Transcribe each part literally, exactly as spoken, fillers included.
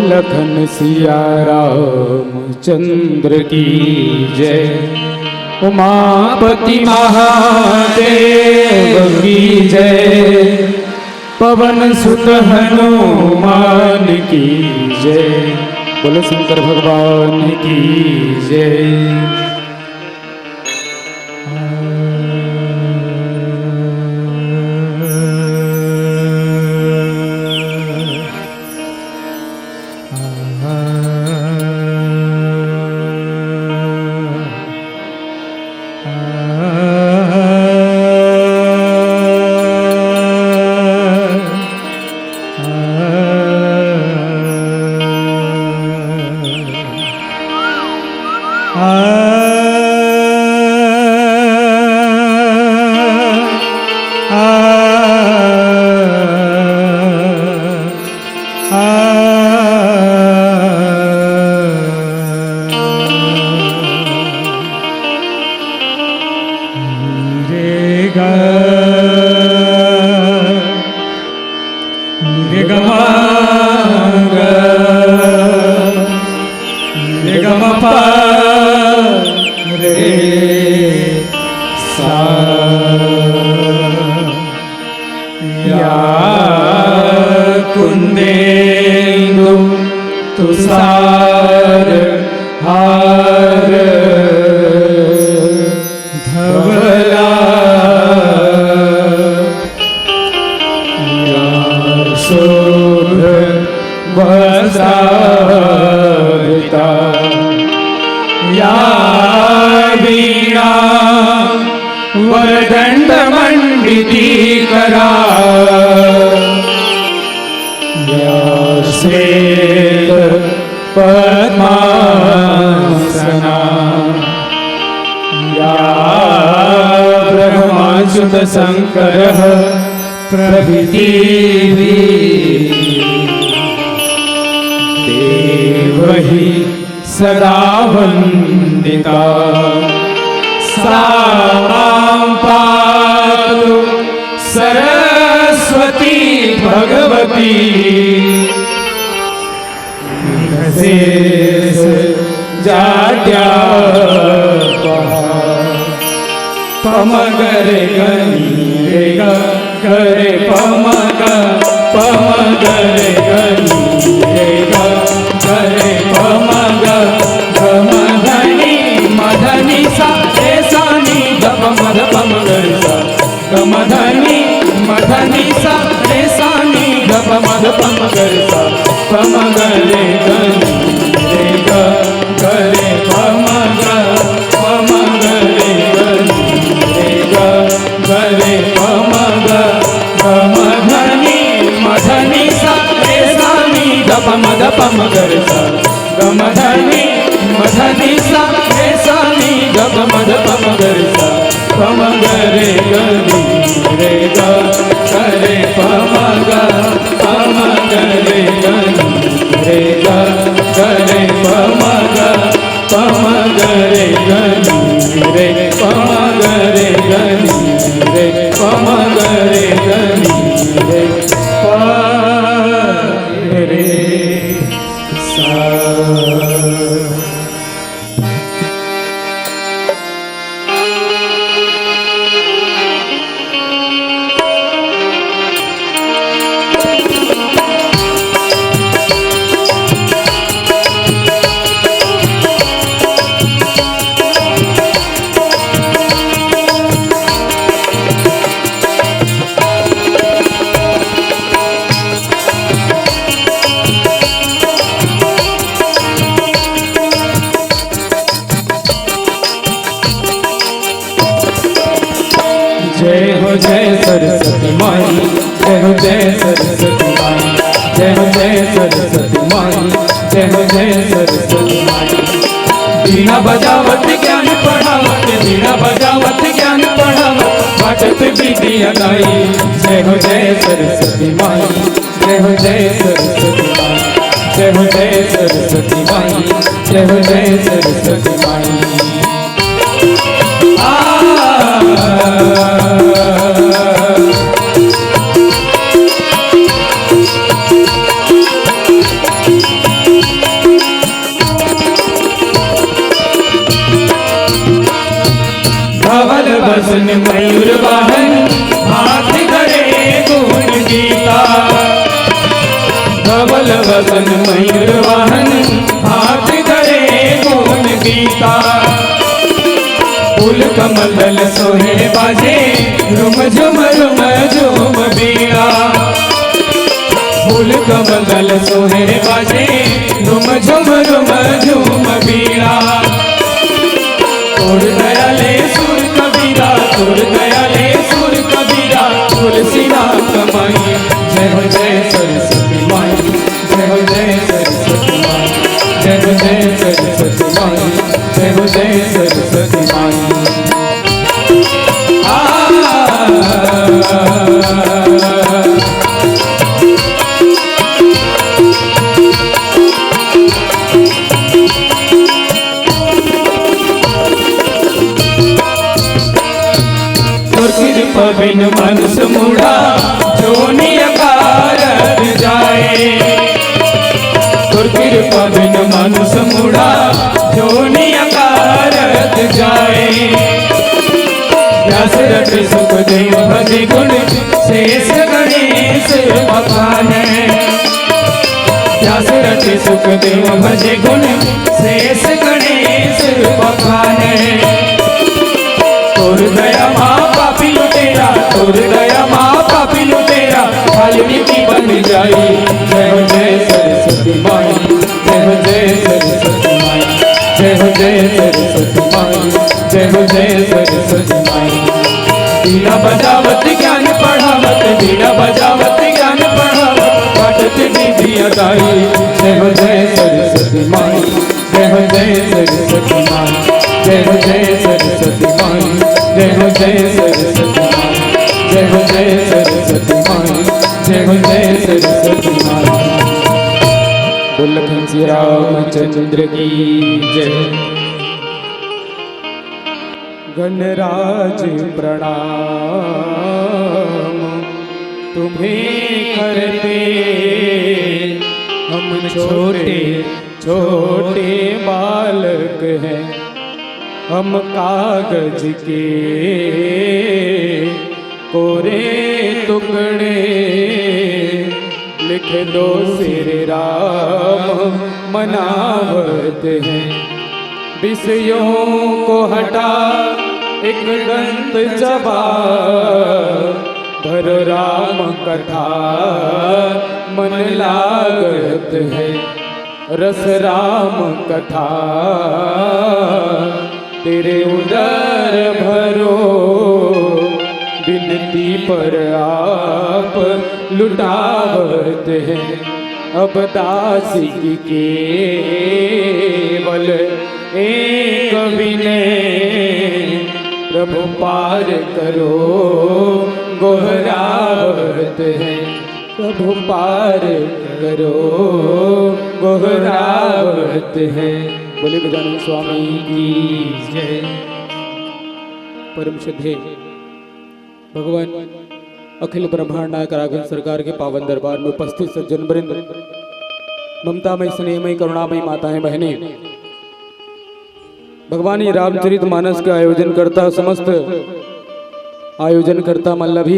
लखन सिया रामचंद्र की जय। उमापति महादेव की जय। पवन सुत हनुमान की जय। बोलो शंकर भगवान की जय। या कुन्देन्दु तुषार हार धवला, या शोभ वस्त्रावृता, या वीणा वरदण्डमण्डितीकरा, या श्वेत पद्मासना, या ब्रह्माच्युत शंकर प्रभृति देवहि सदा वंदिता। सा मां पातु सरस्वती भगवती। शेष जाड्या पहा। पम ग रे ग नी रे ग, ग रे पम ग, पम ग रे ग नी रे ग, ग रे पम ग, ग म ध नी, म ध नी सा, रे सा नी, ध प म ध प म ग रे सा। ग म ध नी, म ध नी सा, रे सा नी, ध प म ध प म ग रे सा, प म ग रे ग नी रे ग, ग रे प म ग, प म ग रे ग नी रे ग, ग रे प म ग, ग म ध नी, म ध नी सा, रे सा नी, ध प म ध प म ग रे सा। ग म ध नी, म ध नी सा, रे सा नी, ध प म ध प म ग रे सा, प म ग रे ग नी रे ग, ग रे प म ग, प म ग रे ग नी रे ग, ग रे प म ग, प म ग रे ग नी रे, प म ग रे ग नी रे, प म ग रे ग नी रे, प रे। जय हो जय सरस्वती माई, जय हो जय सरस्वती माई, जय हो जय सरस्वती माई, जय हो जय सरस्वती माई। बीना बजावत ज्ञान पढ़ावत, बीना बजावत ज्ञान पढ़ावत, बाटत विद्या दाई। जय हो जय सरस्वती माई, जय हो जय सरस्वती माई, जय हो जय सरस्वती माई, जय हो जय सरस्वती माई। आ, वसन मयूर वाहन, हाथ धरे गुण गीता। धवल वसन मयूर वाहन, हाथ धरे गुण गीता। फूल कमल दल सोहे बाजे, रुम झुम रुम झुम बीड़ा। फूल कमल दल सोहे बाजे, रुम झुम रुम झुम बीड़ा। तोर दया ले सुर कबीरा, तोर दया ले सुर कबीरा, तुलसीदास माई। जय हो जय सरस्वती माई, जय हो जय सरस्वती माई, जय हो जय सरस्वती माई, जय हो जय सरस्वती माई। आ, तोर कृपा बिन मानुष मूढ़ा, जोनि अकारथ जाए। तोर कृपा बिन मानुष मूढ़ा, जोनि अकारथ जाए। व्यास रटि सुखदेव भजे गुण, शेष गणेश बखाने। व्यास रटि सुखदेव भजे गुण, शेष गणेश बखाने। तोर दया मा पापी लुटेरा, तोर दया मा पापी लुटेरा, वाल्मीकि बन जाई। जय हो जय सरस्वती माई, जय हो जय सरस्वती माई, जय हो जय सरस्वती माई, जय हो जय सरस्वती माई। बीना बजावत ज्ञान पढ़ावत, बीना बजावत ज्ञान पढ़ावत, बाटत निधि अदाई। जय हो जय सरस्वती माई, जय हो जय सरस्वती माई, जय हो जय सरस्वती माई, जय हो जय सरस्वती माई, जय हो जय सरस्वती माई, जय हो जय सरस्वती माई। बोल लखन सिया रामचंद्र की जय। गणराज प्रणाम तुम्हें करते, हम छोटे छोटे बालक हैं, हम कागज के कोरे टुकड़े। लिख दो श्री राम मनावत हैं, विषयों को हटा एक दंत चबा, धर राम कथा मन लागत है। रस राम कथा तेरे उदर भरो, विनती पर आप लुटावत हैं। अब दासी की केवल एक विनय, प्रभु पार करो गोहरावत हैं। प्रभु पार करो गोहरावत हैं। बोले गजानन स्वामी की जय। परम श्रद्धेय भगवान अखिल ब्रह्मांड नायक राघवेंद्र सरकार के पावन दरबार में उपस्थित सज्जन वृंद, ममतामय, स्नेहमय, करुणामय माताएं, बहनें, भगवान ये रामचरित मानस के आयोजनकर्ता, समस्त आयोजनकर्ता मन ला भी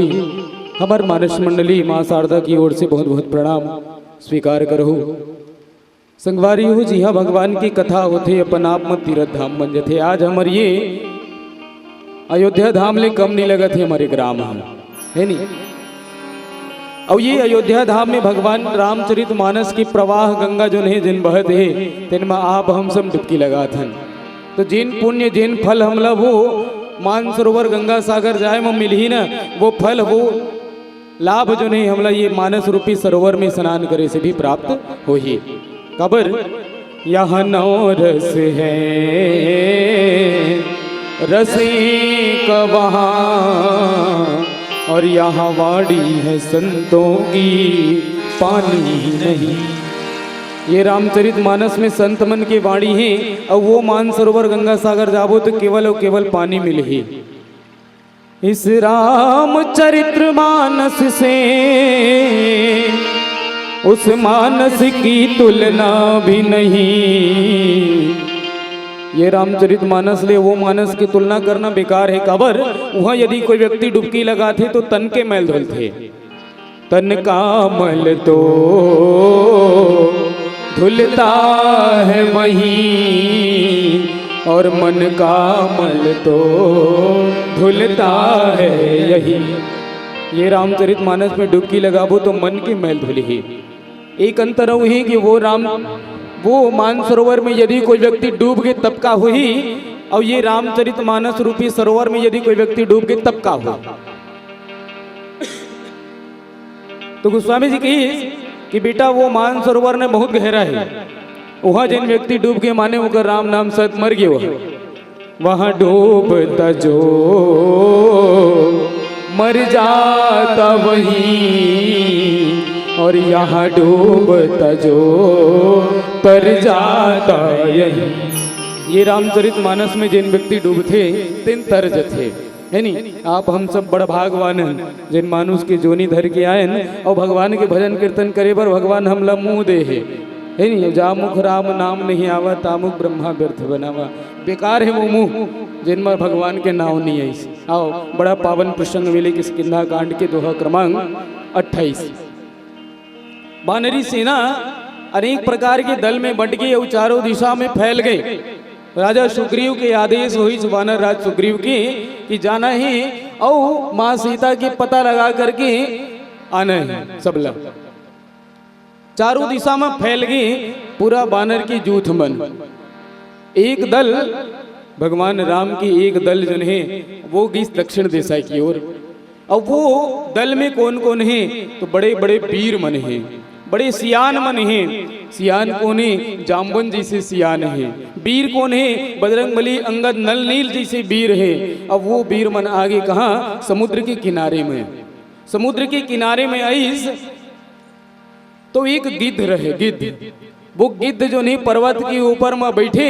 हमर मानस मंडली माँ शारदा की ओर से बहुत बहुत प्रणाम स्वीकार करहु। संगवारी हो, जिहाँ भगवान की कथा होथे, अपन आप म तीरथ धाम बन जथे। आज हमर ये अयोध्या धाम ले कम नहीं लगत हे, हमर ग्राम हे, हे नी? अउ ये अयोध्या धाम में भगवान रामचरित मानस के प्रवाह गंगा जोन हे, जेन बहत हे, तेन म आप हम सब डुबकी लगाथन। तो जेन पुण्य, जेन फल हमला वो मानसरोवर गंगा सागर जाए म मिलही ना, वो फल, वो लाभ जोन हे, हमला ये मानस रूपी सरोवर में स्नान करे से भी प्राप्त होही। काबर? यहाँ नौ रस है, रस एक वहाँ, और यहाँ वाणी है संतों की, पानी नहीं। ये रामचरित मानस में संत मन के वाणी हे, अउ वो मानसरोवर गंगा सागर जाबो तो केवल अउ केवल पानी मिलही। इस रामचरित मानस से उस मानस की तुलना भी नहीं। ये रामचरित मानस ले वो मानस के तुलना करना बेकार हे। काबर? उहाँ यदि कोई व्यक्ति डुबकी लगाथे तो तन के मैल धुलथे। तन का मल तो धुलता है वहीं, और मन का मल तो धुलता है यहीं। ये रामचरित मानस में डुबकी लगाबो तो मन के मैल धुलही। एक अंतर अउ हे कि वो राम, वो मानसरोवर में यदि कोई व्यक्ति डूब गे तब का होही, अउ ये रामचरित मानस रूपी सरोवर में यदि कोई व्यक्ति डूब गे तब का होही। तो गोस्वामी जी कहिस कि बेटा, वो मानसरोवर ने बहुत गहरा हे, उहाँ जेन व्यक्ति डूब गे, माने ओकर राम नाम सत मर गे, वहाँ वहाँ डूबता जो मर जाता वहीं, और यहाँ डूबता जो तर जाता यहीं। ये रामचरित मानस में जेन व्यक्ति डूबथे, तेन तर जथे, हे नी? आप हम सब बड़ भागवान हन, जेन मानुष के जोनी धर के आयन, अउ भगवान के भजन कीर्तन करे बर भगवान हमला मुँह दे हे, हे नी? जा मुख राम नाम नहीं आवा, ता मुख ब्रह्मा व्यर्थ बनावा। बेकार हे वो मुँह, जेन म भगवान के नाव नहीं आइस। आओ, बड़ा पावन प्रसंग मिले किष्किंधा कांड के दोहा क्रमांक अट्ठाईस। बानरी सेना अनेक प्रकार के दल में बंट गे अउ चारों दिशा में फैल गे। राजा सुग्रीव के आदेश होइस, वानर राज सुग्रीव के, कि जाना हे अउ माँ सीता के पता लगा करके आना हे सब ला। चारों दिशा में फैल गे पूरा बानर के जूथ मन। एक दल, भगवान राम के एक दल जन हे, वो गिस दक्षिण दिशा की ओर। अब वो दल में कौन कौन हे? तो बड़े बड़े वीर मन हे, बड़े सियान मन हे। सियान कौन हे? जाम्बन जैसे सियान हे। वीर कौन हे? बजरंग बली, अंगद, नल नील जैसे वीर हे। अब वो वीर मन आगे कहाँ? समुद्र के किनारे में। समुद्र के किनारे में आइस तो एक गिद्ध रहे, गिद्ध। वो गिद्ध जोन हे पर्वत के ऊपर म बैठे,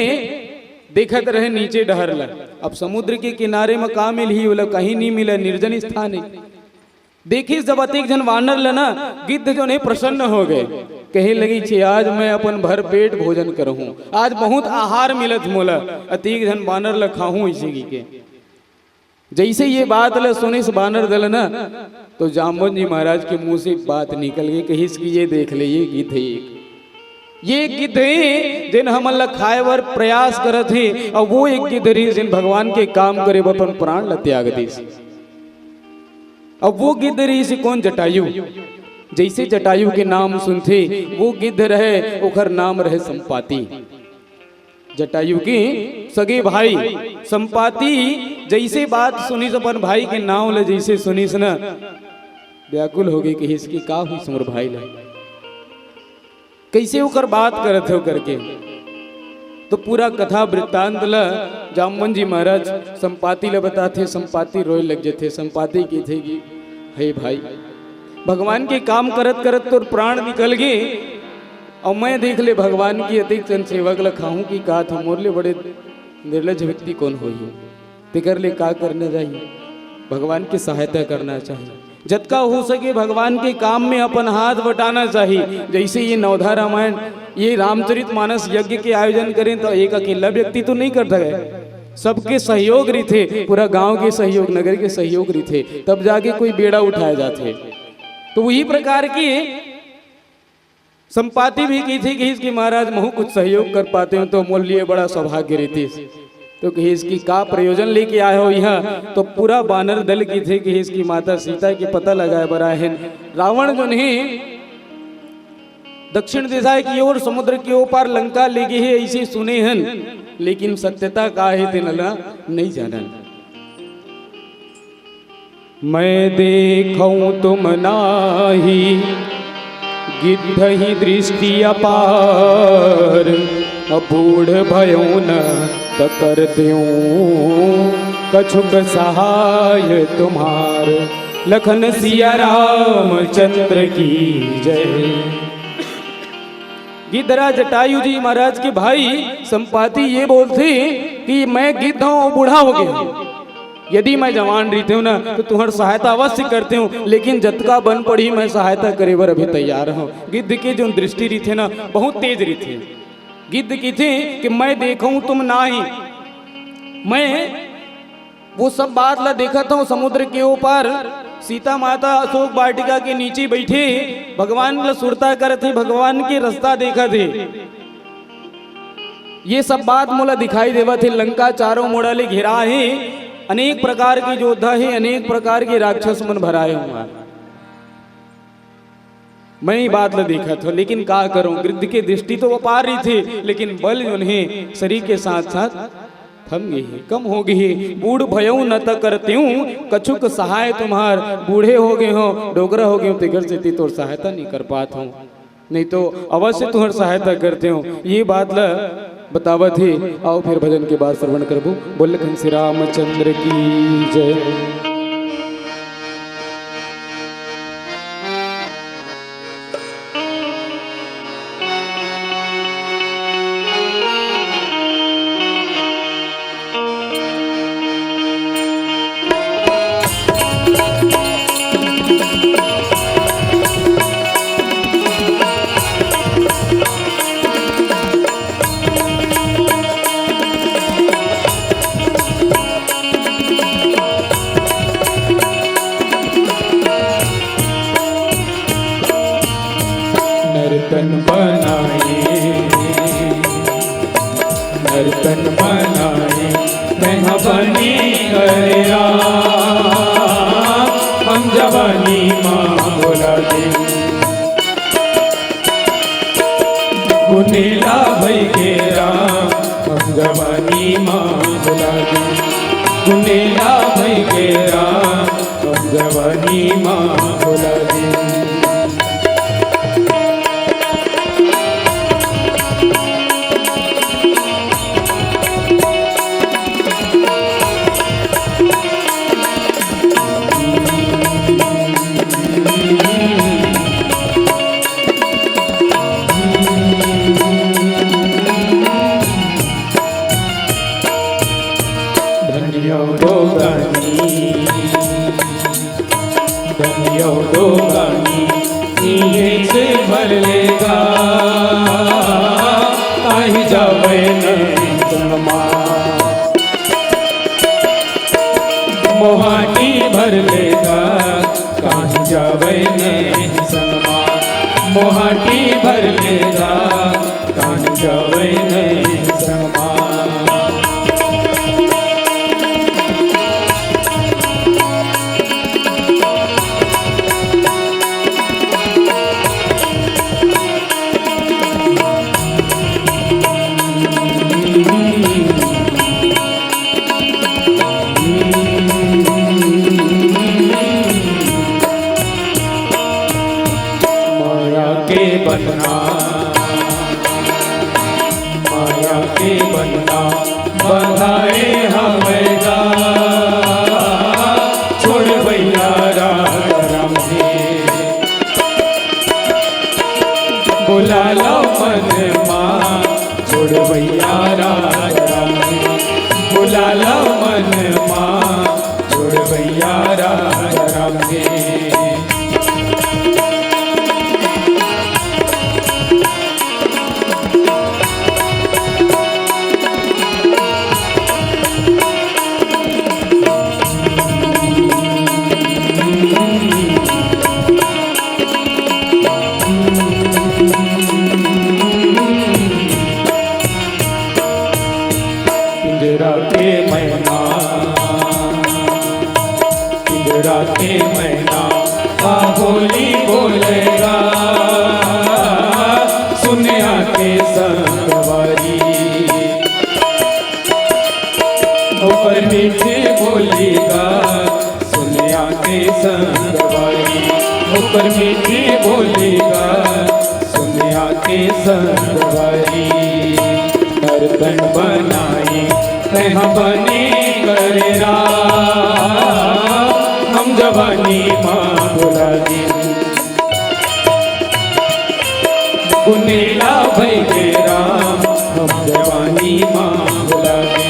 देखत रहे नीचे डहर ला। अब समुद्र के किनारे म का मिलही ओला? कहीं नहीं मिला, निर्जन स्थान हे। देखिस जब अतेक झन वानर ला ना, गिद्ध जोन हे प्रसन्न हो गे, कहे लगिस, आज मैं अपन भर पेट भोजन करहूँ, आज बहुत आहार मिलत मोला, अतेक झन वानर ला खाहूँ, इसे कहिके। जैसे ये बात ल सुनिस बानर दल ना, तो जाम्बन जी महाराज के मुंह से बात निकल गे, कहिस कि ये देख ले, ये गिद्ध हे एक। ये गिद्ध हे, जेन हमन ल खाए बर प्रयास करत हे, अउ वो एक गिद्ध रहिस, जेन भगवान के काम करे बर अपन प्राण ल त्याग दिस। अब वो गिद्ध रहिस कौन? जटायु। जैसे जटायु के नाम सुनथे, वो गिद्ध रहे, ओखर नाम रहे संपाति। जटायु के सगे भाई संपाति जैसे बात सुनिस, अपन भाई के नाव ल जैसे सुनिस न, व्याकुल हो गे, कहिस कि का हुई मोर भाई ल, कैसे ओकर बात करत हो करके। तो पूरा कथा वृत्तांत ल जामवन जी महाराज संपाति ल बताथे। संपाति रोए लग जथे। संपाति कहिथे कि हे भाई, भगवान के काम करत करत तोर प्राण निकल गे, अउ मैं देख ले भगवान की अतेक चंद सेवक ल खाहूं कि का था, मोर ले बड़े निर्लज व्यक्ति कौन होही? तेकर ले का करना चाहिए? भगवान की सहायता करना चाहिए। जतका हो सके भगवान के काम में अपन हाथ बटाना चाहिए। जैसे ये नवधा रामायण, ये रामचरित मानस यज्ञ के आयोजन करें तो एक अकेला व्यक्ति तो नहीं कर सके, सबके सहयोग रिथे, पूरा गांव के सहयोग, नगर के सहयोग रिथे, तब जाके कोई बेड़ा उठाया जाथे। तो वही प्रकार की संपाति भी कहिथे कि महाराज महू कुछ सहयोग कर पातेंव तो मोर लिए बड़ा सौभाग्य रहितिस। तो कहिस कि का प्रयोजन लेके आए हो यहाँ? तो पूरा बानर दल कहिथे कि माता सीता के पता लगाए बर आए हन। रावण जोन हे दक्षिण दिशा की ओर समुद्र के ओ पार लंका ले गे हे, ऐसे सुने हन, लेकिन सत्यता का हे तेन ला नहीं जानन। मैं देखूं तुम नाही गिद्धहि दृष्टि अपार, बूढ़ भयो न त कर द्यों कछुक सहाय तुम्हार। लखन सिया रामचंद्र की जय। गिद्धराज जटायु जी महाराज के भाई संपाति ये बोलथे कि मैं गिद्ध हूं, बूढ़ा हो गया हूं। यदि मैं जवान रहितेंव ना, तो तुम्हार सहायता अवश्य करतेंव, लेकिन जतका बन पड़ही, मैं सहायता करे बर अभी तैयार हूं। गिद्ध के जो दृष्टि रहिथे ना, बहुत तेज रहिथे। गिद्ध किथे कि मैं देखूं तुम नाही, मैं वो सब बात ला देखत हूँ। समुद्र के ऊपर सीता माता अशोक वाटिका के नीचे बैठे भगवान ला सुरता करत हे, भगवान के रास्ता देखत हे। ये सब बात मोला दिखाई देवत हे। लंका चारों मुड़ा ले घेरा हे, अनेक प्रकार के योद्धा हे, अनेक प्रकार के राक्षस मन भराए हुआ। मैं ही बात ल देखत हो, लेकिन का करूं, गिद्ध के दृष्टि तो अपार रहिथे, लेकिन बल उन्हें शरीर के साथ साथ थम गई है, कम हो गई है। बूढ़ भयऊ न त करतेऊ कछुक सहाय तुम्हार, बूढ़े हो गए हो, डोकरा हो गए हो, तेकर सेती तोर सहायता नहीं कर पात हो, नहीं तो अवश्य तुम्हार सहायता करते हो। ये बात ल बतावत हे। आओ फिर भजन के बाद श्रवण करबो। बोल लखन श्री रामचंद्र की जय। नर्तन बनाए, नर्तन बनाए, मैं बनी करे राम, हम जवानी माँ बोला दे। गुनेला भई के राम, हम जवानी माँ बोला दे। गुनेला भई के राम, हम जवानी माँ बोला दे। धन्यो दोगानी, धन्यो दोगानी, इहें से भर लेगा, आही जावे न सनमा। मोहाटी भर लेगा, काहीं जावे नहीं सनमा। मोहाटी भर लेगा, काहीं जावे नहीं सनमा। माया के बंधना, माया के बंधना बंधाए हवैगा, छोड़ भैया राम राम हे। बुला लो मन मा, छोड़ भैया राम राम हे। बुला लो मन मा, छोड़ भैया राम राम हे। पिंजरा के मैना, पिंजरा के मैना, आ बोली बोलेगा, सुनिया के संगवारी। ओकर मीठी बोली गा, सुनिया के संगवारी। ओकर मीठी बोली गा, सुनिया के संगवारी। नर्तन बनाई, तैहा बनी करे राम, हम जवानी माँ बोला दी। गुनेला भई गे राम, हम जवानी माँ बोला गे।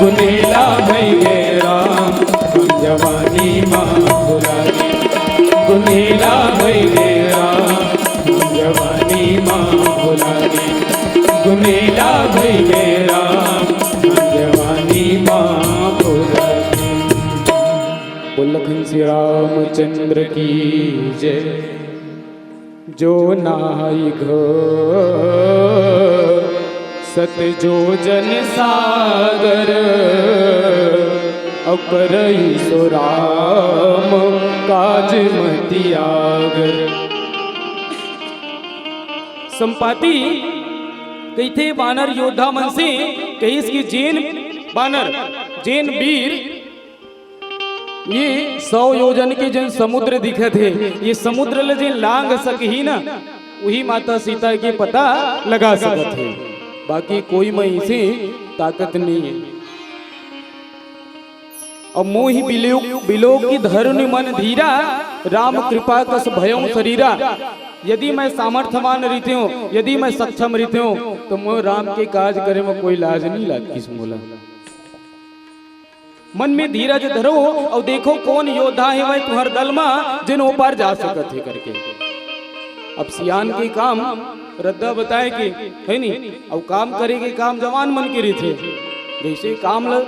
गुनेला भई गे राम, हम जवानी माँ बोला गे। गुनेला भई गे राम, हम जवानी माँ बोला गे। गुने चंद्र की जय। जो नाई घो सत जो जन सागर, अकरई सो राम काज मति आगर। संपाति कहिथे बानर योद्धा मन से, कहिस कि जेन बानर, जेन वीर ये सौ योजन के जेन समुद्र दिखत हे, ये समुद्र ल जेन लांघ सकही ना, उही माता सीता के पता लगा सकत हे, बाकी कोई म इसे ताकत नहीं है। अब मोहि बिलोक, बिलोक की धरुनि मन धीरा, राम कृपा कस भयउ सरीरा। यदि मैं सामर्थवान रहितेंव, यदि मैं सक्षम रहितेंव, तो मोर राम के काज करे म कोई लाज नहीं लागतिस मोला। मन में धीरज धरो अउ देखो कोन योद्धा हे वह तुहर दल मा जेन ओ पार जा सकत हे करके। अब सियान के काम रद्दा बताए के हे नी, अउ काम करे के काम जवान मन के रहिथे। जैसे काम ल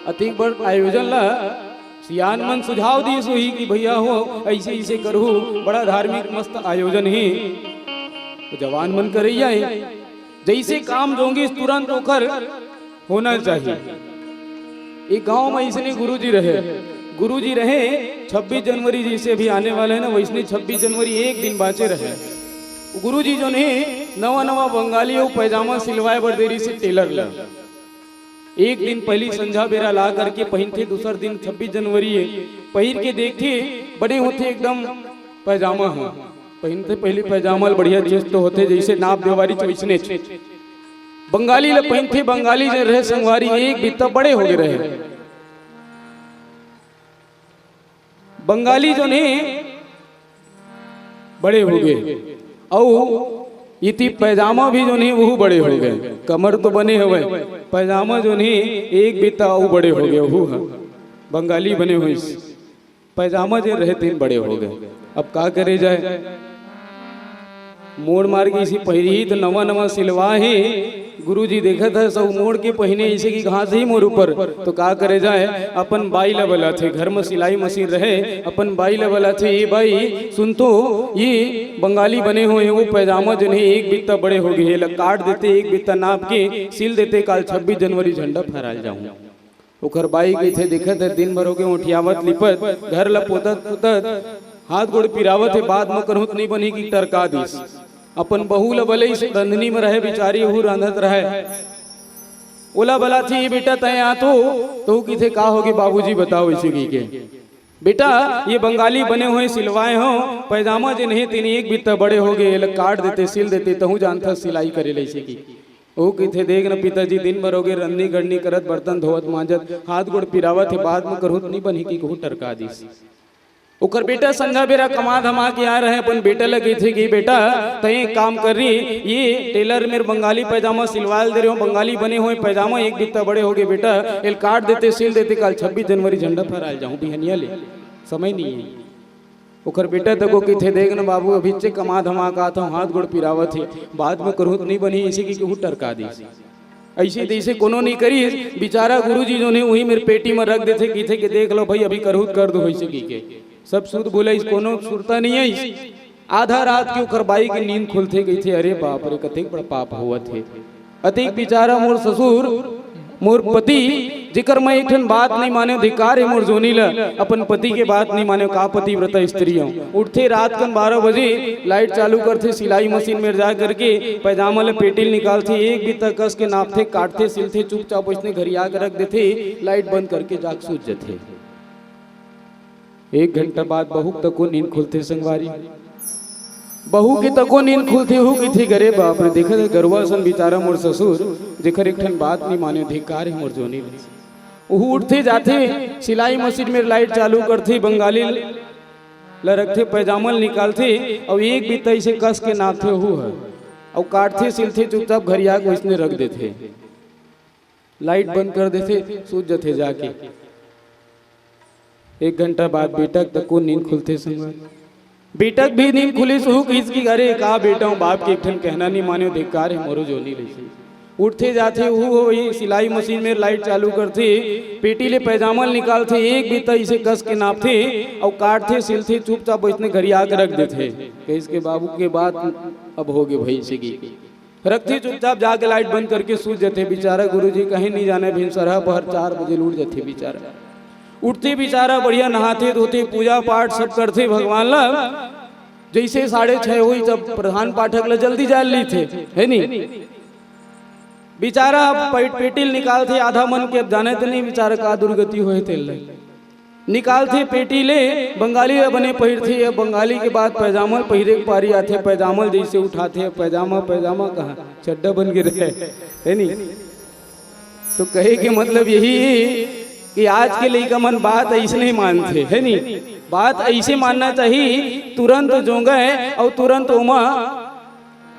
अतिक बड़ आयोजन ल सियान मन सुझाव दिस होही कि भैया हो ऐसे ऐसे करहू, बड़ा धार्मिक मस्त आयोजन हे, तो जवान मन करैया हे। जैसे काम जोंगिस तुरंत ओकर होना चाहिए। एक गांव में इसने गुरुजी रहे, गुरुजी रहे छब्बीस जनवरी जैसे अभी आने वाला है ना, वैसने छब्बीस जनवरी एक दिन बाचे रहे। गुरुजी जो ने नवा नवा बंगाली अउ पैजामा सिलवाए बर दे रहिस हे टेलर ला। एक दिन पहली संझा बेरा ला करके पहिनथे, दूसर दिन छब्बीस जनवरी हे, पहिर के देखथे बने होथे एकदम पैजामा ह। पहिनथे पहली पैजामा ल बढ़िया चेस्ट तो होथे, जैसे नाप देवारी वैसने बंगाली ल पहिनथे। बंगाली जे रहे संगवारी एक बित्ता बड़े हो गे रहे। बंगाली जो ने बड़े हो गे, अउ इति पैजामा भी जो ने वहू बड़े हो गे। कमर तो बने हवय, पैजामा जो ने एक बित्ता अउ बड़े हो गे, वहू ह बंगाली बने होइस। पैजामा जे रहे तेन बड़े हो गे। अब का करे जाए, मोड़ मार के इसे पहिरी तो नवा नवा सिलवा हे। गुरुजी देखत हे सब मोड़ के पहिने इसे कि घास ही मोर ऊपर, तो का करे जाए, अपन बाई ला बलाथे, घर में सिलाई मशीन रहे, अपन बाई ला बलाथे, ये बाई सुन तो, ये बंगाली बने हुए हैं, वो पैजामा जो नहीं एक बित्ता बड़े हो गए, ला काट देते, एक बित्ता नाप के सिल देते, काल छब्बीस जनवरी झंडा फहराल जाऊं। ओकर बाई कहिथे, देखत हे, दिन भर होगे ओठियावत लिपत, घर ल पोतत पुतत, हाथ गोड़ पिरावत हे, बाद म करहूं त नइ बनही कि टरका दिस। अपन बहू ल बलइस, रंधनी म रहे बिचारी, ओहू रांधत रहे। ओला बलाथे, "ये बेटा तैं आत हो?" तो वो कहिथे, "का होगे बाबूजी, बताओ," इसे कहिके। "बेटा, ये बंगाली बने हुए सिलवाए हो, पैजामा जे नहीं तेन एक बित्ता बड़े होगे, एला काट देते, सिल देते, तहूं जानथस सिलाई करे ल," इसे कहिके। ओ कहिथे, "देख न पिताजी, दिन भर होगे रंधनी गढ़नी करत, बर्तन धोवत मांजत, हाथ गोड़ पिरावत हे, बाद म करहूं त नइ बनही," कहिके टरका दिस। ओकर बेटा संझा बेरा कमा धमा के आए रहे, अपन बेटा ल कहिथे कि, "बेटा, तैं एक काम कर रही, ये टेलर मेर बंगाली पैजामा सिलवाल दे रहे हो, बंगाली बने हुए पैजामा एक बित्ता बड़े होगे बेटा, एल काट देते, सिल देते, काल छब्बीस जनवरी झंडा फहराल जाऊं बिहनिया ले, समय नहीं है।" ओकर बेटा तको कहिथे, "देख न बाबू, अभी चे कमा धमा के आत हूं, हाथ गोड़ पिरावत हे, बाद म करहूं त नइ बनही," इसे कहिके टरका दिस। अइसे तइसे कोनो नइ करिस, बिचारा गुरुजी जो ने उही मेर पेटी म रख देथे, कहिथे कि, "देख लो भाई, अभी करहूं त कर दो," इसे कहिके। सब सुध बोलइस, कोनो सुरता नइ आइस। आधा रात के ओकर बाई के नींद खुलथे, कहिथे, "अरे बाप रे, कतेक बड़ पाप होवत हे।" अतेक बिचारा मोर ससुर, मोर पति, जेकर मैं एक ठन बात नइ माने, धिक्कार हे मोर जोनी ल, अपन पति के बात नइ माने, का पतिव्रता स्त्री हूं। उठथे रात कन बारह बजे, लाइट चालू करथे, सिलाई मशीन में जा करके पैजामा ल पेटी ल निकालथे, एक बित्ता कस के नापथे, काटथे, सिलथे, चुपचाप वइसने घरिया के रख देथे, लाइट बंद करके जाके सूत जथे। एक घंटा बाद बहू के तको नींद खुलथे संगवारी। बहू के तको नींद खुलथे, हू कहिथे, "अरे बाप रे, देखत हे गरुवा असन बिचारा मोर ससुर, जेकर एक ठन बात नइ माने, धिक्कार हे मोर जोनी ल।" ओहू उठथे, जाथे सिलाई मशीन में, लाइट चालू करथे, बंगाली ल रखथे, पैजामा ल निकालथे, अउ एक बित्ता इसे कस के नापथे ओहू ह, अउ काटथे, सिलथे, चुपचाप घरिया के वइसने रख देथे। लाइट बंद कर देथे, सूत जथे जाके। एक घंटा बाद बेटा के तको नींद खुलथे संगवारी। बेटा के भी नींद खुलिस, ओहू कहिस कि, "अरे का बेटा हूं, बाप के एक ठन कहना नइ माने, धिक्कार हे मोरो जोनी ल," इसे। उठथे जाथे, उहू ह वही सिलाई मशीन में लाइट चालू करथे, पेटी ले पैजामा ल निकालथे, एक बीता इसे कस के नापथे, अउ काटथे, सिलथे, चुपचाप वइसने घरिया के रख देथे। कहिस के बाबू के बात अब होगे भई से की। रखथे चुपचाप, जाके लाइट बंद करके सूत जथे बेचारा। गुरुजी कहीं नहीं जाने, भिनसरहा पहर चार बजे ल उठ जथे बेचारा। उठथे बेचारा, बढ़िया नहाथे धोथे, पूजा पाठ सब करथे भगवान ला। जइसे साढ़े छह होई, तब प्रधान पाठक ला जल्दी जाल लीथे, है नी? बेचारा अब पेट, पेटी ल निकालथे आधा मन के, अब जाने त नहीं बेचारा का दुर्गति होए तेल ले। निकालथे पेटी ले, बंगाली ला बने पहिरथे। अब बंगाली के बाद पैजामा ल पहिरे के पारी आथे, पैजामा ल जइसे उठाथे, पैजामा, पैजामा कहाँ, चड्डा बन के रहे, है नी? तो कहे के मतलब यही कि आज के लइका मन बात अइसने मानथे, है नी? बात अइसे मानना चाहिए, तुरंत जोंगे अउ तुरंत ओमा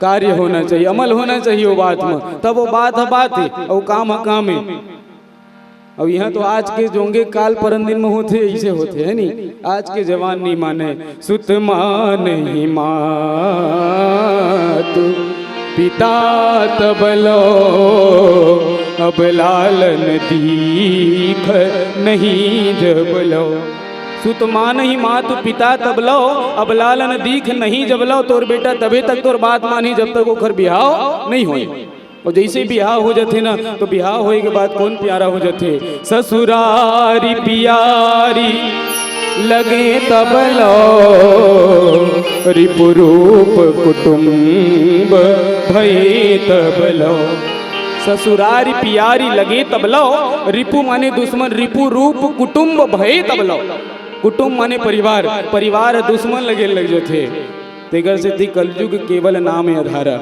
कार्य होना चाहिए, अमल होना चाहिए वो बात में, तब वो बात ह बात है अउ काम ह काम है। अब यहाँ तो आज के जोंगे काल परन दिन में होथे, अइसे होथे, है नी? आज के जवान नहीं माने, सुत मानहि मातु पिता तब लौ, अब लालन दीख नहीं जब लौ। सुत मानहि मातु पिता तब लौ, अब लालन दीख नहीं जब लौ। तोर बेटा तभे तक तोर बात मानही, जब तक ओखर बिहाव नहीं होय। अउ जइसे बिहाव हो जथे ना, तो बिहाव होए के बाद कौन प्यारा हो जथे? ससुरारी पियारी लगे तब लौ, रिपु रूप कुटुम्ब भये तब लौ। ससुरारी पियारी लगे तब लौ, रिपु माने दुश्मन, रिपु रूप कुटुम्ब भये तब लौ। कुटुम्ब माने परिवार, परिवार ह दुश्मन लगे लग जथे। तेकर सेती कलयुग केवल नाम अधारा,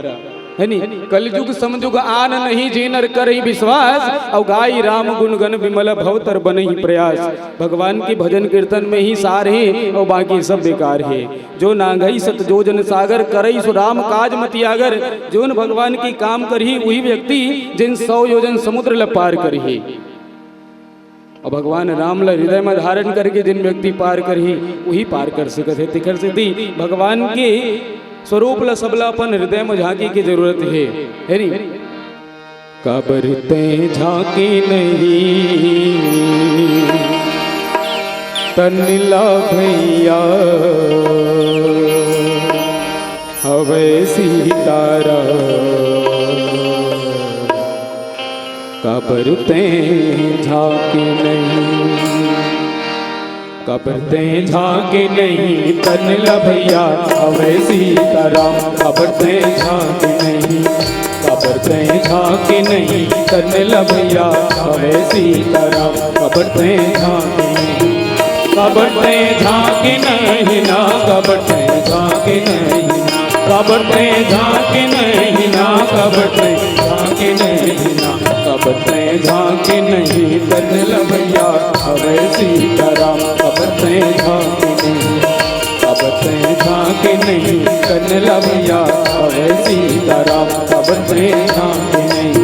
है नी? कलयुग समयुग आन नहीं, जे नर करहि विश्वास। अउ गाई राम गुण गण विमल, भव तर बनहि प्रयास। भगवान के भजन कीर्तन में ही सार हे अउ बाकी सब बेकार हे। जो नांगई सत जोजन सागर, करई सो राम काज मति आगर। जोन भगवान के काम करही, उही व्यक्ति जिन सौ योजन समुद्र ल पार करही। अउ भगवान राम ला हृदय में धारण करके जिन व्यक्ति पार करही, उही पार कर सकत हे। तेकर सेती भगवान के स्वरूप ला सबला अपन हृदय में झांके के जरूरत हे, है नी? काबर तैं झांके नहीं तन ला भैया, हवै सीताराम। काबर तैं झांके नहीं, काबर तैं झांके नहीं तन ला भैया, हवै सीताराम। काबर तैं झांके नहीं, काबर तैं झांके नहीं तन ला भैया, हवै सीताराम। काबर तैं झांके नहीं, काबर तैं झांके नहीं ना, काबर तैं झांके नहीं ना, काबर तैं झांके नहीं ना, काबर तैं झांके नहीं ना, काबर तैं झांके नहीं तन ला भैया, हवै सीताराम। काबर तैं झांके नहीं, काबर तैं झांके नहीं तन ला भैया, हवै सीताराम। काबर तैं झांके नहीं।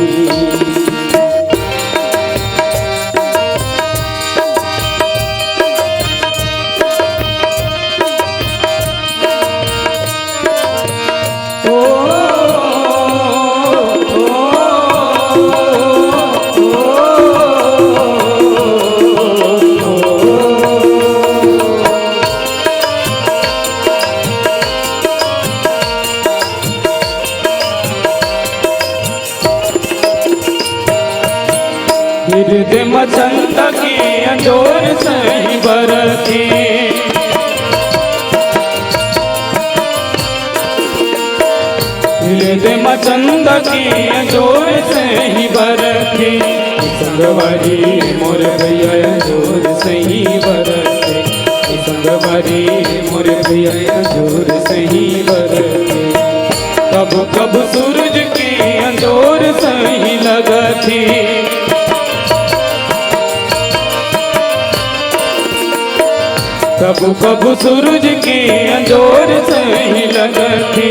हृदय म चंदा के अंजोर सही बरथे। हृदय म चंदा के अंजोर सही बरथे। संगवारी मोर भैया अंजोर सही बरथे। संगवारी मोर भैया अंजोर सही बरथे। कब कब सूरज के अंजोर सही लगथे। कब कब सूरज के अंजोर सही लगथे।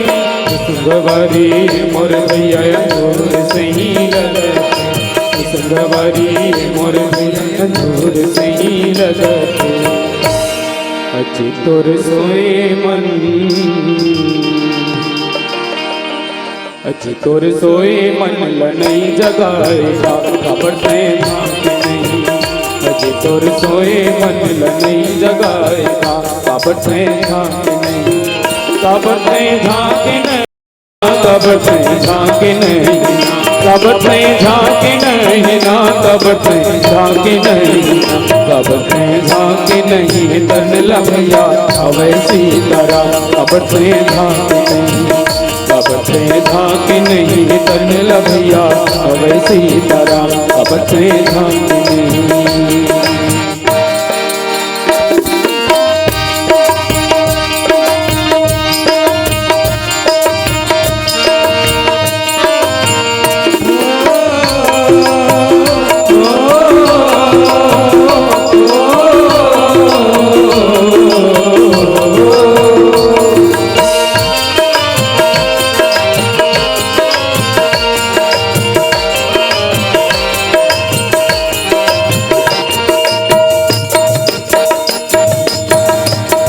संगवारी मोर भैया अंजोर सही लगथे। संगवारी मोर भैया अंजोर सही लगथे। अजी तोर सोए मन अजी तोर सोए मन ल नइ जगाए का, काबर तैं झांके नहीं। अजी तोर सोए मन ल नइ जगाए का, काबर तैं झांके नहीं। काबर तैं झांके नहीं, काबर तैं झांके नहीं, काबर तैं झांके नहीं ना, काबर तैं झांके नहीं ना, काबर तैं झांके नहीं। तन ल भैया अवय सीताराम, काबर तैं झांके नहीं। काबर तैं झांके नहीं, तन ल भैया अवय सीताराम, काबर तैं झांके नहीं।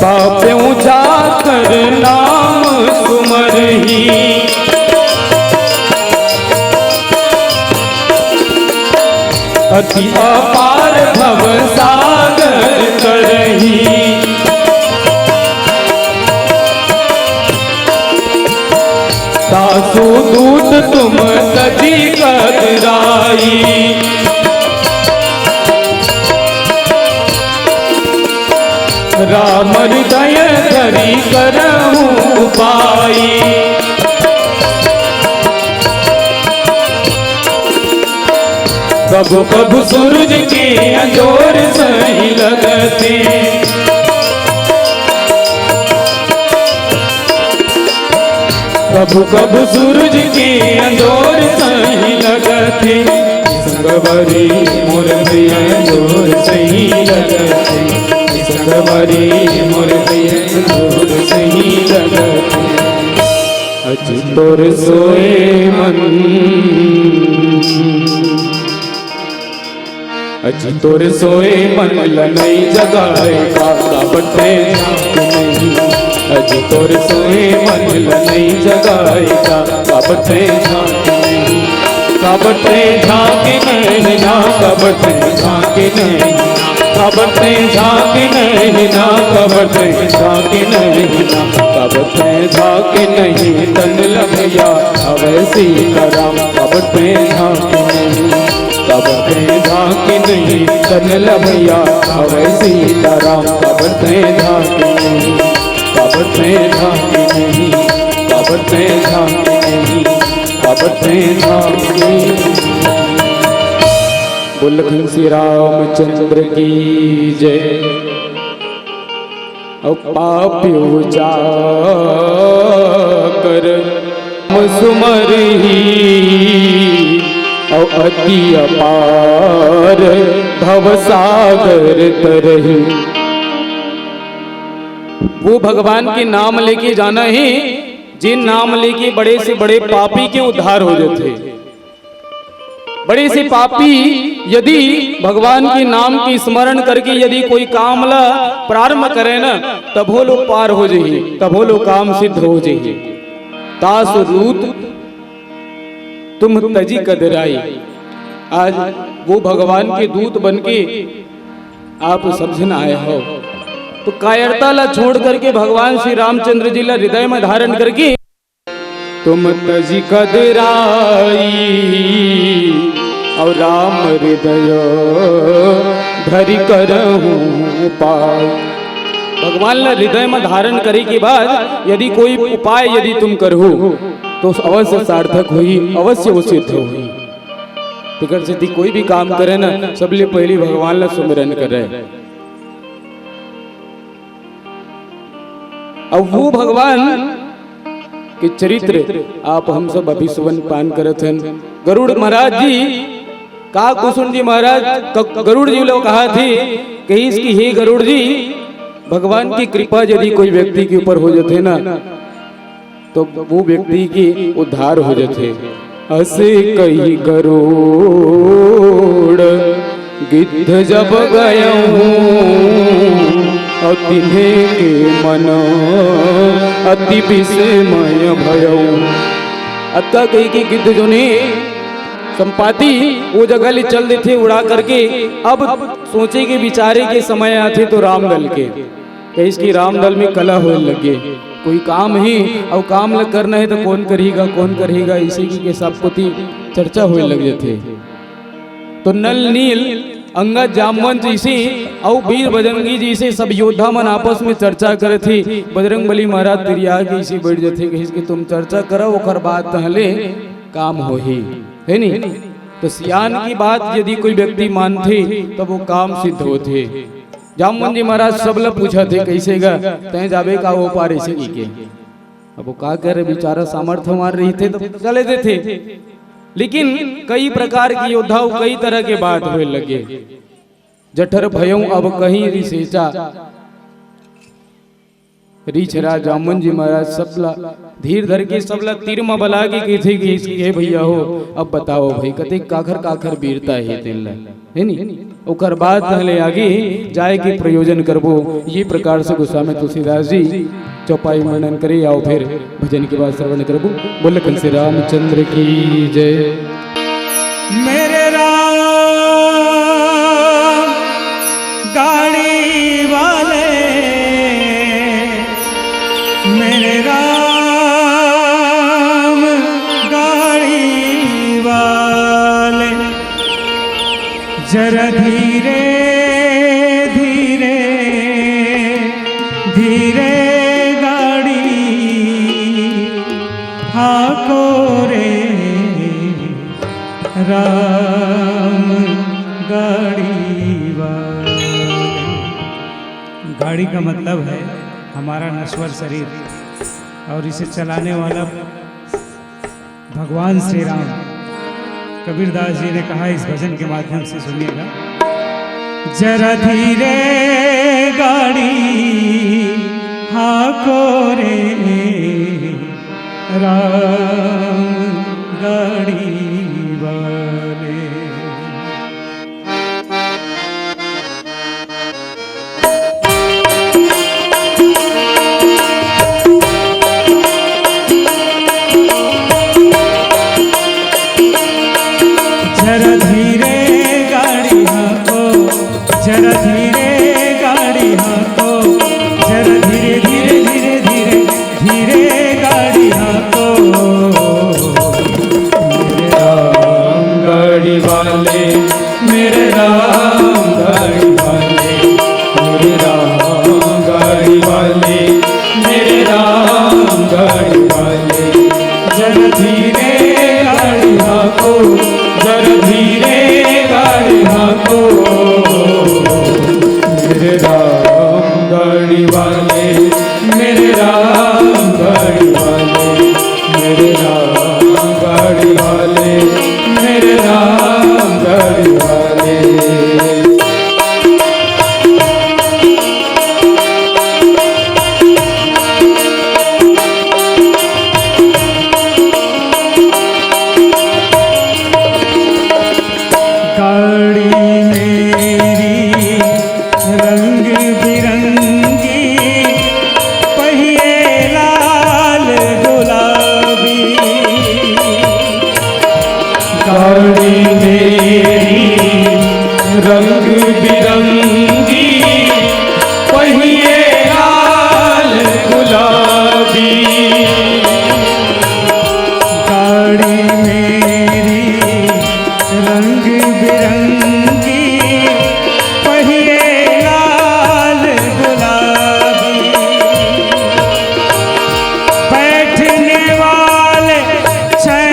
पाप्यों जाकर नाम सुमरही, अति अपार भव सागर तरही। तासु दूत तुम तजी कतराई, राम हृदय धरी करहु उपाई। कभु कभु सूरज के अंजोर सही लगथे, कभु कभु सूरज के अंजोर सही लगथे। संगवारी मोर भैया अंजोर सही लगथे, संगवारी मोर भैया अंजोर सही लगथे। अजी तोर सोए मन, अजी तोर सोए मन ल नइ जगाए का, काबर तैं झांके नहीं। अजी तोर सोए मन ल नइ जगाए का, काबर तैं झांके नहीं। काबर तैं झांके नहीं ना, काबर तैं झांके नहीं ना, काबर तैं झांके नहीं ना, काबर तैं झांके नहीं ना, काबर तैं झांके नहीं। तन ल भैया अवय सीताराम, काबर तैं झांके नहीं। काबर तैं झांके नहीं, तन ल भैया अवय सीताराम, काबर तैं झांके नहीं। काबर तैं झांके नहीं, काबर तैं झांके नहीं, काबर तैं झांके नहीं। बोल लखन श्री रामचंद्र की जय। अउ पाप्यो जाकर सुमरही, अउ अति अपार भवसागर तरही। वो भगवान के नाम लेके जाना ही, जिन नाम लेके बड़े से बड़े पापी के उद्धार हो जाथे। बड़े से पापी यदि भगवान के नाम के स्मरण करके यदि कोई काम ला प्रारंभ करे न, तभो लो पार हो जाही, तभो लो काम सिद्ध हो जाही। तासु दूत तुम तजी कदराई। आज वो भगवान के दूत बन के आप सब झन आए हो, तो कायरता ला छोड़ करके भगवान श्री रामचंद्र जी ला हृदय में धारण करके तुम तजी कदराई, अउ राम हृदय धरि करहु पाई। भगवान ला हृदय में धारण करे के बाद यदि कोई उपाय यदि तुम करहु, तो अवश्य सार्थक होही, अवश्य वो सिद्ध होही। तेकर सेती कोई भी काम करे ना, सबले पहली भगवान ला सुमिरन करे। अब वो भगवान के चरित्र आप हम सब अभी सुवन पान करत हन। गरुड़ महाराज जी, काकभूषण जी महाराज ग-, गरुड़ जी ला कहाथे, कहिस कि हे गरुड़ जी, भगवान की कृपा यदि कोई व्यक्ति के ऊपर हो जाथे ना, तो वो व्यक्ति के उद्धार हो जाथे। असे कही गरुड़ गिद्ध जब गयहूँ, अउ तिन्हे के मन अति विस्मय भयहूँ। अतका कहिके गिद्ध जोन हे संपाती वो जगह ले चल देथे उड़ा करके। अब सोचे के विचारे के समय आथे तो रामदल के कहिस कि रामदल में कलह होए लगे, कोई काम हे अउ काम ल करना हे तो कौन करेगा, कौन करेगा, इसे की के सब कोती चर्चा होए लग जाथे। तो नल नील अंगद जामवंत जैसे अउ वीर बजरंगी जैसे सब योद्धा मन आपस में चर्चा करत हे। बजरंग बली महाराज तिरिया के इसे बैठ जाथे, कहिस कि तुम चर्चा करो, ओकर बाद तहले काम होही, हे नी? तो सियान की बात यदि कोई व्यक्ति मानथे तब वो काम सिद्ध होथे। जामवंत जी महाराज सब ल पूछत हे, कइसे गा तैं जाबे का वो पार, ऐसे की के। अब वो का करे, बेचारा सामर्थ्यवान रहिथे तो चले देथे, लेकिन कई प्रकार के योद्धा अउ कई तरह के बात होए लगे। जठर भयउ अब कहीं रिसेचा, रीछ राज जामवंत जी महाराज सबला धीर धर के सबला तीर म बला के कहिथे कि इसकी, "हे भैया हो, अब बताओ भाई, कते काखर काखर वीरता हे तेन ला, हे नी?" ओकर बाद तहले आगे जाए के प्रयोजन करबो। ये प्रकार से गोस्वामी तुलसीदास जी चौपाई वर्णन करे, आओ फिर भजन के बाद श्रवण करबो। बोल कंस रामचंद्र की जय। मेरे राम गाड़ी वाले, मेरे राम गाड़ी वाले, जरा धीरे धीरे धीरे गाड़ी हाँको रे राम गाड़ी वाले। गाड़ी का मतलब है हमारा नश्वर शरीर और इसे चलाने वाला भगवान श्री राम। कबीरदास जी ने कहा इस भजन के माध्यम से, सुनिएगा। जरा धीरे गाड़ी हाँको रे राम गाड़ी वाले। जरा धीरे गाड़ी हाँको, जरा धीरे गाड़ी हाँको, जरा धीरे धीरे धीरे धीरे धीरे गाड़ी हाँको। मेरे राम गाड़ी वाले, मेरे राम गाड़ी वाले, मेरे राम गाड़ी वाले, मेरे राम गाड़ी वाले। जरा धीरे गाड़ी हाँको, जरा धीरे गाड़ी हाँको। मेरे राम गाड़ी वाले, मेरे राम गाड़ी वाले, मेरे राम गाड़ी वाले, मेरे राम गाड़ी वाले। गाड़ी मेरी रंग बिरंगी, पहिए लाल गुलाबी। गाड़ी मेरी रंग बिरंगी, पहिए लाल गुलाबी। गाड़ी मेरी रंग बिरंगी, पहिए लाल गुलाबी। बैठने वाले छह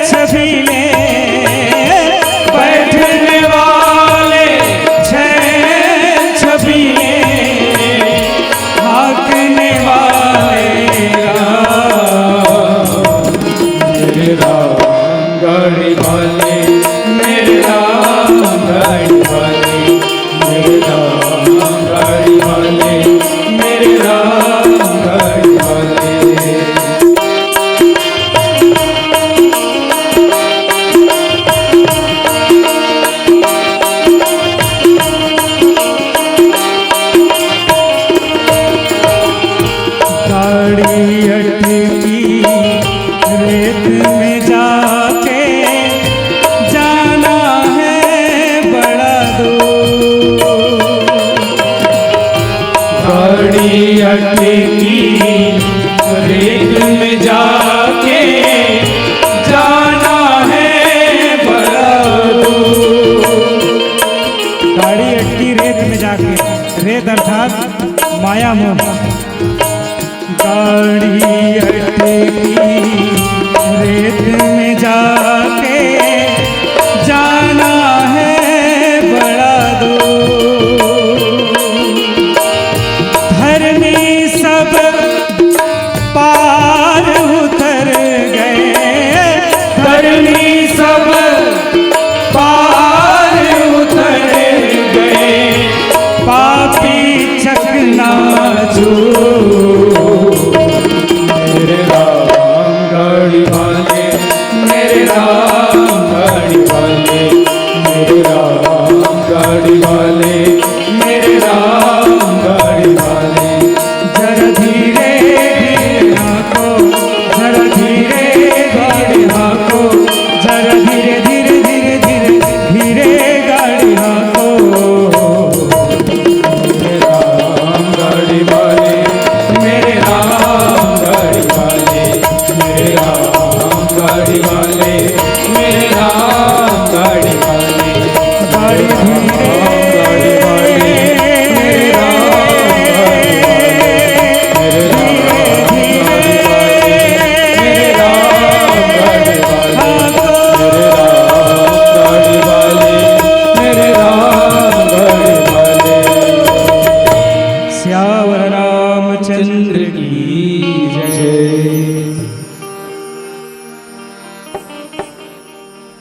छबीले, बैठने वाले छह छबीले, हाँकने वाले राम। मेरे राम गाड़ी वाले, मेरे राम गाड़ी वाले, मेरे राम गाड़ी वाले, मेरे राम गाड़ी वाले। गाड़ी अटकी रे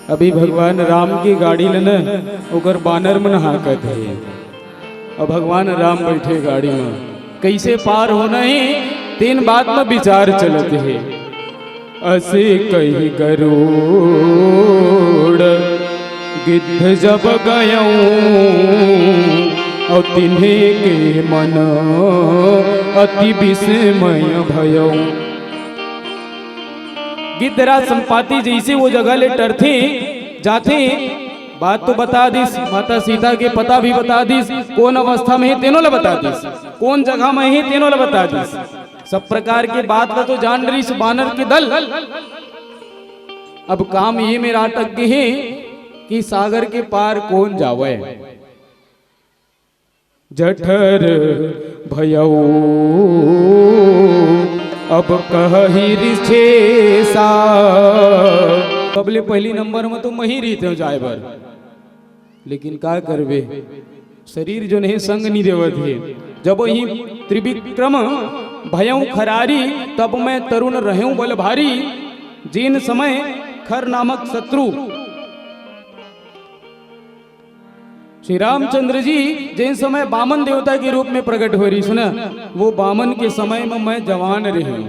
अभी भगवान राम के गाड़ी ल न ओकर बानर मन हांकत हे। अउ भगवान राम बइठे गाड़ी म। कइसे पार होना हे, तेन बात म विचार चलत हे। असे कहि गरुड़ गिद्ध जब गयौ, अउ तिन्हे के मन अति विस्मय भयौ। गिद्धराज संपाति जइसे वो जगह ले टरथे, जाथे, बात तो बता दिस, माता सीता के पता भी बता दिस, कोन अवस्था म हे तेनो ल बता दिस, कोन जगह म हे तेनो ल बता दिस। सब प्रकार के बात ल तो जान रहिस बानर के दल। अब काम ये मेर अटक गे हे कि सागर के पार कोन जावय। जठर भयऊ अब कहि रिछेसा। सबले पहिली नंबर म तो मही रहितेंव जाय बर, लेकिन का करबे, शरीर जोन हे संग नी देवत हे। जब ही त्रिविक्रम भयऊ खरारी, तब मैं तरुण रहेंव बल भारी। जेन समय खर नामक शत्रु श्री रामचंद्र जी जेन समय बामन देवता के रूप में प्रकट होय रहिस ना, वो बामन के समय म मैं जवान रहेंव।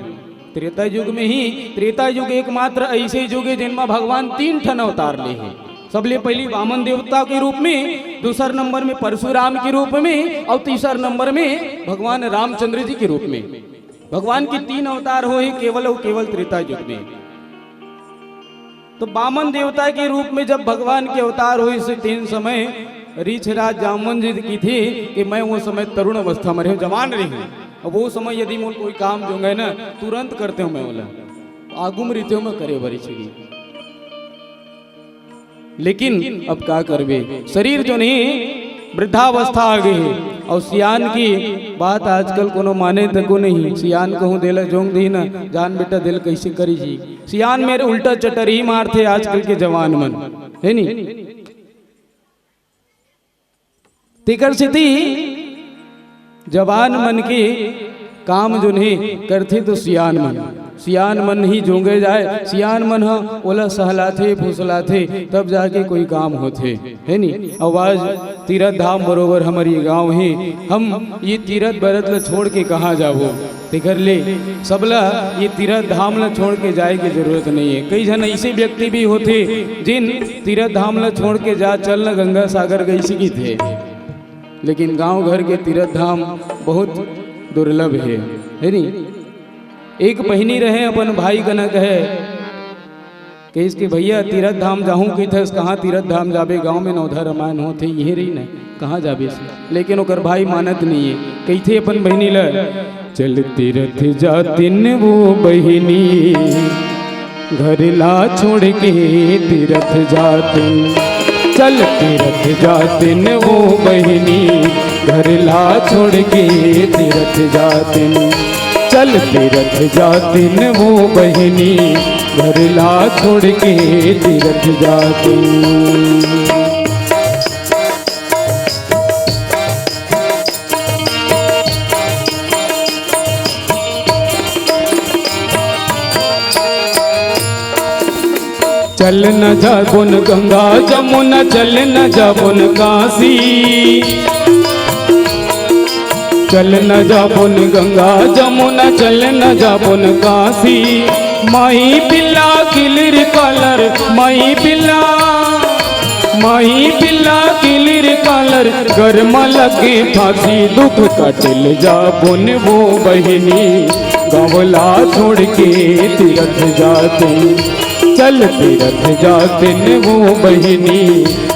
त्रेता युग में ही, त्रेता युग एकमात्र अइसे युग हे जेन म भगवान तीन ठन अवतार ले हे। सबले पहिली बामन देवता के रूप में, दूसर नंबर में परशुराम के रूप में, अउ तीसर नंबर में भगवान रामचंद्र जी के रूप में। भगवान के तीन अवतार होय हे, केवल अउ केवल त्रेता युग में। तो बामन देवता के रूप में जब भगवान के अवतार होय हे, तेन समय रिछराज जामवंत जी कहिथे कि मैं वो समय तरुण अवस्था म रहेंव, जवान रहेंव। अब वो समय यदि मोला कोई काम जोंगे ना, तुरंत करतेंव मैं ओला, आगू म रहितेंव मैं करे बर इच्छा। लेकिन अब का करबे, शरीर जोन हे वृद्धावस्था आ गे हे। अउ सियान के बात आजकल कोनो माने तको नहीं। सियान कहूं त एला जोंग दिही ना, जान बेटा, त एला कइसे करिही। सियान मेर उल्टा चटरही मारथे आजकल के जवान मन, हे नी? तेकर सेती जवान मन के काम जोन हे करथे तो सियान मन, सियान मन ही जोंगे जाय। सियान मन ह ओला सहलाथे, फुसलाथे, तब जाके कोई काम होथे, हे नी? अउ आज तीरथ धाम बरोबर हमर ये गांव हे, हम ये तीरथ बरत ल छोड़ के कहां जाबो? तेकर ले सबला ये तीरथ धाम ल छोड़ के जाय के जरूरत नहीं हे। कई झन अइसे व्यक्ति भी होथे जेन तीरथ धाम ल छोड़ के जा, चल न गंगा सागर गइस कहिथे, लेकिन गांव घर के तीरथ धाम बहुत दुर्लभ हे, हे नी? एक बहिनी रहे, अपन भाई कना कहे, कहिस कि भैया तीरथ धाम जाहूं कहिथस, कहां तीरथ धाम जाबे, गांव में नवधा रमायन होथे, इहे रही न, कहां जाबे? लेकिन ओकर भाई मानत नहीं हे, कहिथे अपन बहिनी ल, चल तीरथ जातिन वो बहिनी, घर ला छोड़ के तीरथ जातिन। चल तीरथ जातिन वो बहिनी, घर ला छोड़ के तीरथ जातिन। चल तीरथ जातिन वो बहिनी, घर ला छोड़ के तीरथ जातिन। चल न जाबोन गंगा जमुना, चल न जाबोन काशी। चल न जाबोन गंगा जमुना, चल न जाबोन काशी। माई पिल्ला किलिर कालर, माई पिल्ला, माई पिल्ला किलिर कालर, गरमा लगे फांसी। दुख काटेल जाबोन वो बहिनी, गांव ला छोड़ के तीरथ जातिन। चल तीरथ जातिन वो बहिनी,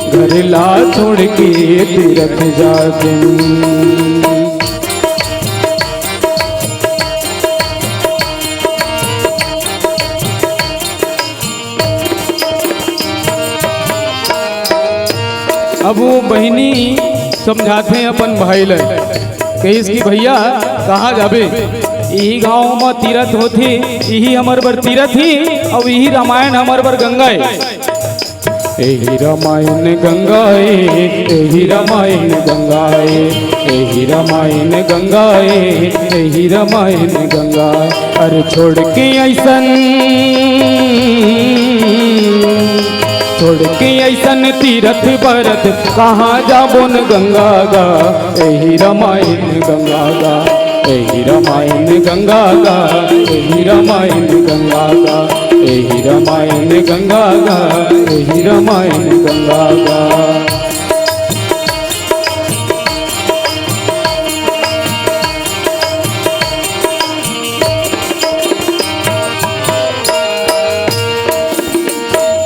घर ला छोड़ के तीरथ जातिन। अब वो बहिनी समझाथे अपन भाई ल, कहिस कि भैया, कहाँ जाबे? इही गांव म तीरथ होथे, इही हमर बर तीरथ ही, अउ इही रामायण हमर बर गंगा हे। एही रामायण गंगा ए, एही रामायण गंगा ए, एही रामायण गंगा ए, एही रामायण गंगा। अरे छोड़ के ऐसन, छोड़ के ऐसन तीरथ बरत, कहाँ जाबोन गंगा गा। एही रामायण गंगा गा, एही रामायण गंगा गा, एही रामायण गंगा गा, एही रामायण गंगा गा, एही रामायण गंगा गा।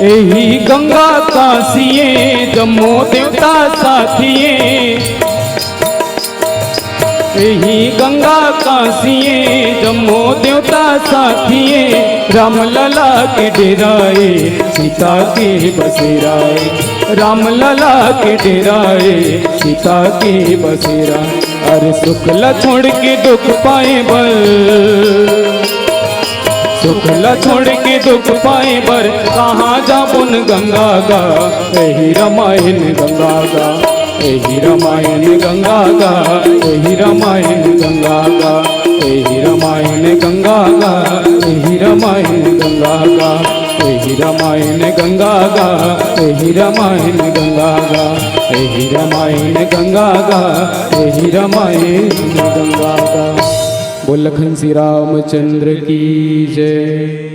एही गंगा कासिए जम्मो देवता साथिए, एही गंगा कासिए जम्मो देवता साथिए। राम लला के डेराए, सीता के बसेराए, राम लला के डेराए, सीता के बसेरा। अरे सुख ला छोड़ के दुख पाए बर, सुख ला छोड़ के दुख पाए बर, कहाँ जाबोन गंगा गा। एही रामायण गंगा गा, एही रामायण गंगा गा, एही रामायण गंगा गा, एही रामायण गंगा गा, एही रामायण गंगा गा, एही रामायण गंगा गा, एही रामायण गंगा गा, एही रामायण गंगा गा, एही रामायण गंगा गा। बोल लखन श्री रामचंद्र की जय।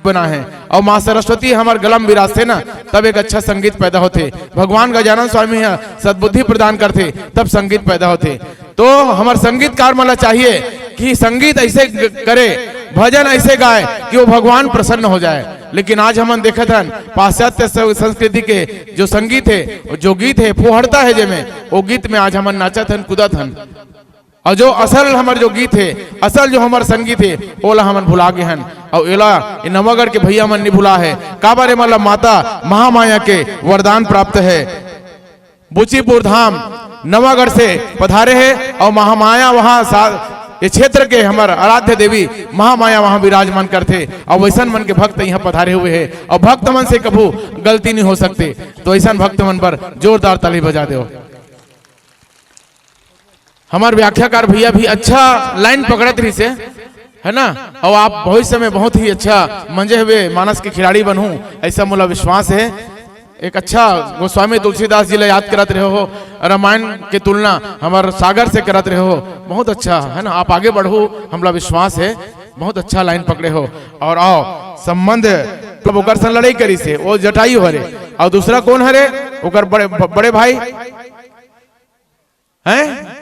बना है। और माँ सरस्वती हमर गला म विराजथे ना, तब एक अच्छा संगीत पैदा होथे। भगवान गजानन स्वामी ह सद्बुद्धि प्रदान करथे, तब संगीत पैदा होथे। तो हमर संगीतकार मन ला चाहिए कि संगीत ऐसे ग-, करे, भजन ऐसे गाए कि वो भगवान प्रसन्न हो जाए। लेकिन आज हमन देखत हन पाश्चात्य स-, संस्कृति के जो संगीत है, जो गीत है, फुहड़ता है जेमे, वो गीत में आज हमन नाचत हन, कूदत हन। और जो असल हमर जो गीत है, असल जो हमर संगीत है, ओला हमन भुला गे हन। और एला ए नवागढ़ के भैया मन नहीं भुला है। काबर एमन ला माता महामाया के वरदान प्राप्त है। बुचीपुर धाम नवागढ़ से पधारे है और महामाया वहाँ सा-, ये क्षेत्र के हमर आराध्य देवी महामाया वहाँ विराजमान करथे और वैसन मन के भक्त यहाँ पधारे हुए है और भक्त मन से कभू गलती नहीं हो सकती। तो ऐसन भक्त मन पर जोरदार ताली बजा दो। हमार व्याख्याकार भैया भी अच्छा लाइन पकड़त रहिसे, है ना? और आप भविष्य में बहुत ही अच्छा मंजे हुए मानस के खिलाड़ी बनहू, ऐसा मोला विश्वास है। एक अच्छा गोस्वामी तुलसीदास जी ला याद करत रहे हो, रामायण के तुलना हमार सागर से करत रहे हो, बहुत अच्छा है ना, आप आगे बढ़हू, हमला विश्वास है। बहुत अच्छा लाइन पकड़े हो। और आओ, संबंध मतलब ओकर संग लड़ाई करिसे, वो जटायु हरे, और दूसरा कौन हरे? ओकर बड़े, ब-, बड़े भाई हैं?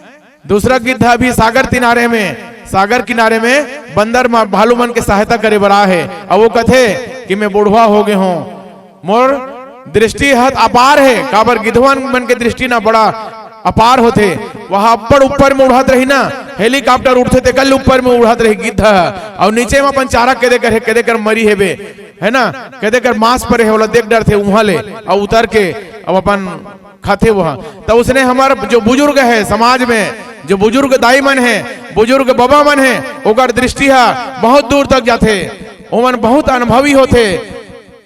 दूसरा गिद्ध अभी सागर किनारे में, सागर किनारे में बंदर मा-, भालू मन के सहायता करे बर आए हे। अब वो कथे कि मैं बुढ़वा हो गए हूँ, मोर दृष्टि हत अपार है, काबर गिद्धवन मन के दृष्टि ना बड़ा अपार होथे। वह अब्बड़ ऊपर में उड़त रही ना, हेलीकॉप्टर उड़थे तेकर ले ऊपर में उड़त रही गिद्ध ह। और नीचे में अपन चारा केदे कर, केदे कर मरी हेबे, है ना, केदे कर मांस परे हे, ओला देख डरथे उहाँ ले, और उतर के अब अपन खाथे वह। तो उसने हमार जो बुजुर्ग है समाज में, जो बुजुर्ग दाई मन है, बुजुर्ग बाबा मन है, ओकर दृष्टि ह बहुत दूर तक जाथे। ओमन बहुत अनुभवी होथे,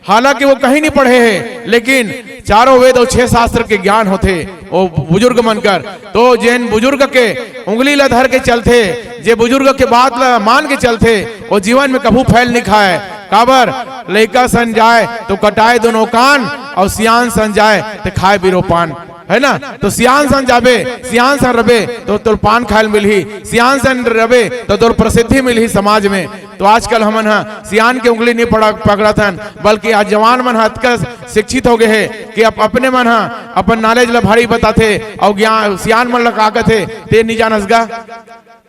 हालांकि वो कहीं नहीं पढ़े है, लेकिन चारों वेद और छह शास्त्र के ज्ञान होथे वो बुजुर्ग मन कर। तो जेन बुजुर्ग के उंगली ला धर के चलथे, जे बुजुर्ग के बात ला मान के चलथे, वो जीवन में कभू फैल नहीं खाए। काबर? लइका सन जाए तो कटाए दोनों कान, और सियान सन जाए तो खाए बिरो पान, है ना? तो सियान सन जाबे, सियान सन रबे, तो तोर पान खाए ल मिलही, सियान सन रबे, तो तोर प्रसिद्धि मिलही समाज में। तो आजकल हमन ह सियान के उंगली नहीं पड़ा, पकड़त हन, बल्कि आज जवान मन ह अतका शिक्षित हो गए हे कि अब अपने मन ह अपन नॉलेज ला भारी बताथे, और ज्ञान, सियान मन ला का कथे, ते नहीं जानस गा,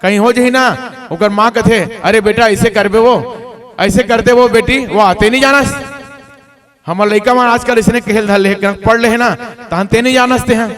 कहीं हो जही ना। ओकर माँ कथे, "अरे बेटा, ऐसे करबे वो, ऐसे करते वो बेटी, वाह, ते नहीं जानस।" हमर लइका मन आजकल इसने खेल धर ले, पढ़ ले है ना, तहन ते नहीं जानस ते हैं।